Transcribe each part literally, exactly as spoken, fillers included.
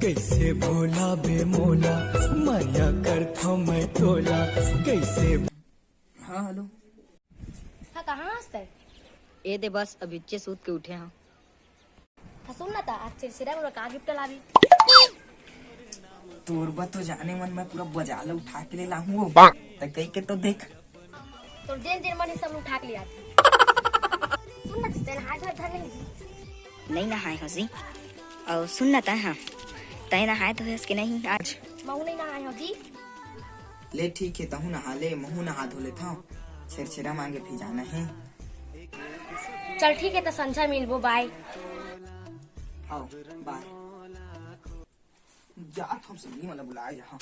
कैसे भोला बे मोला, मया करथो मैं तोला, कैसे। हाँ, हेलो। हाँ, कहाँ हस तैं? ए दे बस, अभिच्चे सूत के उठे हँव। हाँ, सुन ना ता, आज चिरचिरा मोला का गिफ्ट लाबे? तोर बर तो जाने मन, मैं पूरा बजार ला उठा के ले लाहूँ वो। त कई के तो देख। तोर जेन जेन मन हे सब उठा के ले आबे। सुन ना, तैं नहाय धोय हस नहीं? नहीं नहाय हँव जी। अउ सुन ना ता, हाँ, तैं नहाय धोय हस के नहीं आज? महूँ नहीं नहाय हँव जी। ले ठीक हे, तहूँ नहा ले, महूँ नहा धो लेथँव। छेरछेरा मांगे भी जाना हे। चल ठीक हे, त संझा मिलबो, बाय। हाँ, बाय। जात हँव, संगी मन ला बुलाय जाहूँ।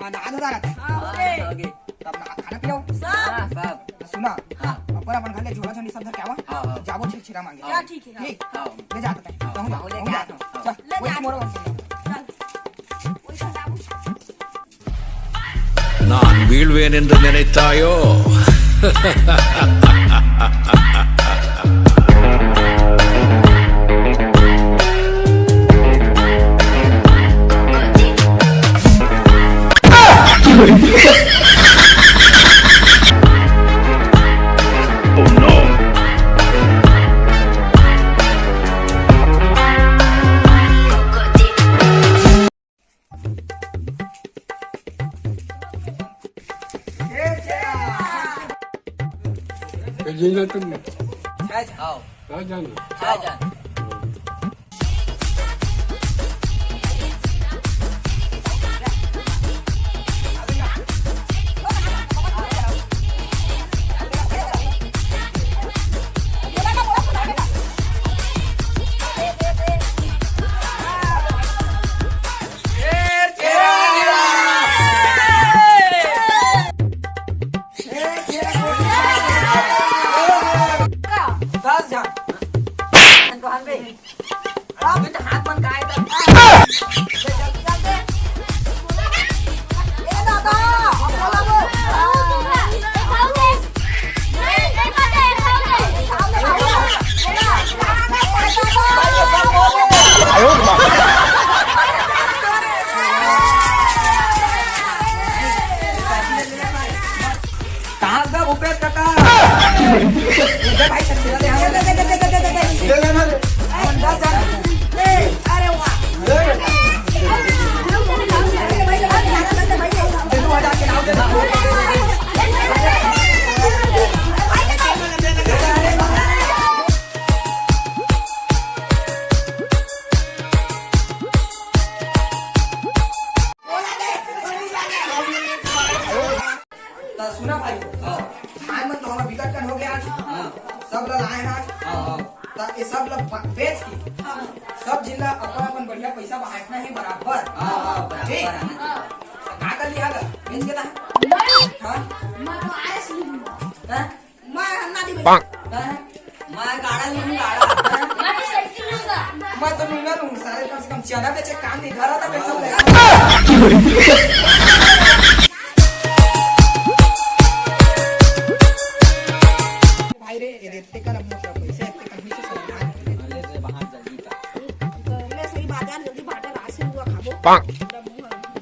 हाँ, नहा धो डारत हे। हाँ, हो गे। तब नहा, खाना पीना हो? सब। हाँ, सब। त सुना, हाँ। अपन अपन घर ले झोला झंडी सब धर के आवा। हाँ, हाँ। जाबो छेरछेरा मांगे। हाँ। ठीक हे, हाँ। ठीक? हाँ। ले जात हे। हाँ, कहूँ हाँ, ले जात हे। चल, ले वही जात हे। मोर चल। वही सब जाबो। நான் வீழ்வேன் என்று நினைத்தாயோ? ये जीना तुम। आओ। आ जाना। आ जाना। दस झन। हाथ मन काय ए दादा, हम बोला वो। कहाँ गया भूपेश काका? इधर भाई, छत्तीसगढ़ से हम। ले लेना रे। अरे वाह। ले। त सुना भाई, हाँ। धान मन तो हमर बिकट कन हो गया आज। हाँ। सब ल लाए हैं आज। हाँ, हाँ। त ये सब ल ब-, बेच के, हाँ। सब जिन ल अपन अपन बढ़िया पैसा बांटना है बराबर। हाँ, हाँ, बराबर ठीक? है। त का कर लिहा गा? बेच के ता? नहीं। हाँ? मैं तो आए सुन। हैं? मैं हन्ना दी बजा। हैं? मैं गाड़ा लूँ, गाड़ा। मैं तो साइकिल लूँगा। मैं तो लूँगा, लूँ। सारे कम से कम चना बेचे काम नहीं, घर आता पैसा ले। भाई रे, ये देखते कर अपना पैसा, इतने कम से सब। ले रे, बाहर जल्दी का। मैं सही बाजार जल्दी भाटा राशन हुआ खाबो।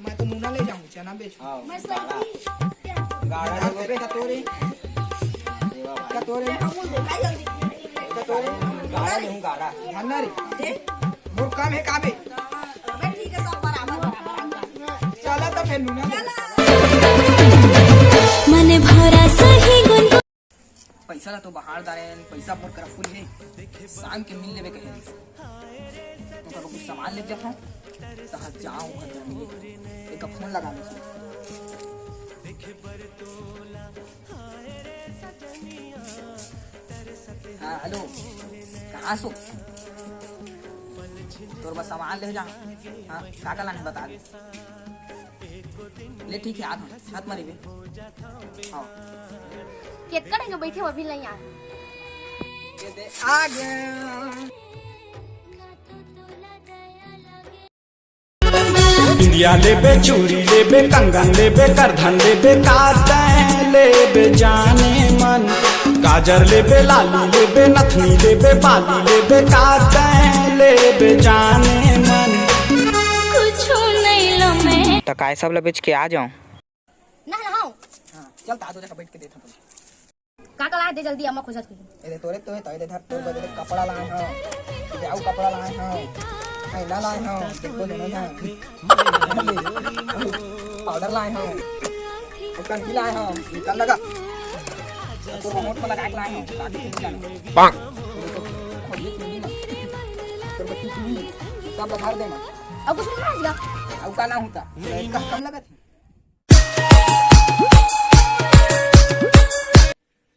मैं तो नूना ले जाऊँ, चना बेच। हाँ, मैं गाड़ा। सही। गाड़ा गाड़ा लेबे। कटोरी। सेवा भाई। कटोरी। कटोरी। गाड़ा लेहूँ, गाड़ा। धन्ना रे। मोर काम है काबे। अबे ठीक है, सब बराबर, बराबर। चला तो फिर नूना ले। मने भरा सही गुन पैसा ला तो बाहर डारेन, पैसा मोर करा फुल हे, शाम के मिल लेबे कहे। ओकर कुछ सामान ले जाथों, तहाँ जाओ, ओकर करा मिले। एक फोन लगा ले। हाँ, हेलो, कहाँ सो? तोर बस सामान ले जा। हाँ, का का लाने बता दे। ले ठीक है, आत हूँ, छत मरी बे। हाँ। केतका ढंग बैठे हो, अभी नहीं आए। ये दे, आ गया। बिंदिया लेबे, चूड़ी लेबे, कंगन लेबे, करधन लेबे, का तैं लेबे जाने मन, का गाजर लेबे, लाली लेबे, नथनी लेबे, बाली लेबे, का तैं लेबे जाने मन। कुछो नहीं लो मैं। त काय सब ल बेच के आ जाऊं? ना नहाओ। हाँ, चल तातो जगह बैठ के देता तुम। का का लाए दे जल्दी, अम्मा खोजत होही। ए दे तोरे तो है, तो ए दे धर, तोर बदले कपड़ा लाए हो। ए दे आऊ कपड़ा लाए हो। आईना लाए हो, देखो दोनों जन। पाउडर लाए हो। और कंघी लाए हो, निकल लगा। तोर मोट में लगा के लाए हो, ताकि तू जानो। खोलिए तू भी ना। तोर बच्ची तू भी, सब भर देना। अब कुछ नहीं लाएगा। आऊ का ना होता, का कम लगत है।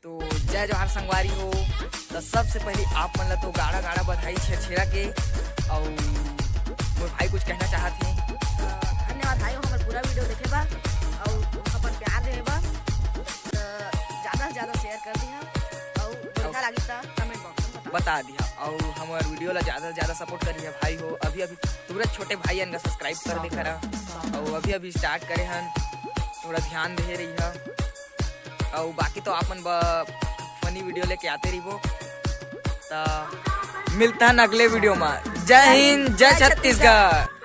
तो जय जोहार संगवारी हो। तो सबसे पहले आप मन ला तो गाड़ा गाड़ा बधाई छेरछेरा के। और मोर भाई कुछ कहना चाहत हे। धन्यवाद भाई हो हमर पूरा वीडियो देखे बर और अपन प्यार देवे बर। तो ज्यादा से ज्यादा शेयर कर दिहा और बढ़िया लागिस त कमेंट बॉक्स में बता। बता दिहा और हमर वीडियो ला ज्यादा से ज्यादा सपोर्ट करिहा भाई हो। अभी अभी तुरंत छोटे भाई अन का सब्सक्राइब कर दे करा। और अभी अभी स्टार्ट करे हन, थोड़ा ध्यान दे रहिहा। और बाकी तो आप मन फनी वीडियो लेके आते रहिबो। त मिलता हन अगले वीडियो में। जय हिंद, जय छत्तीसगढ़।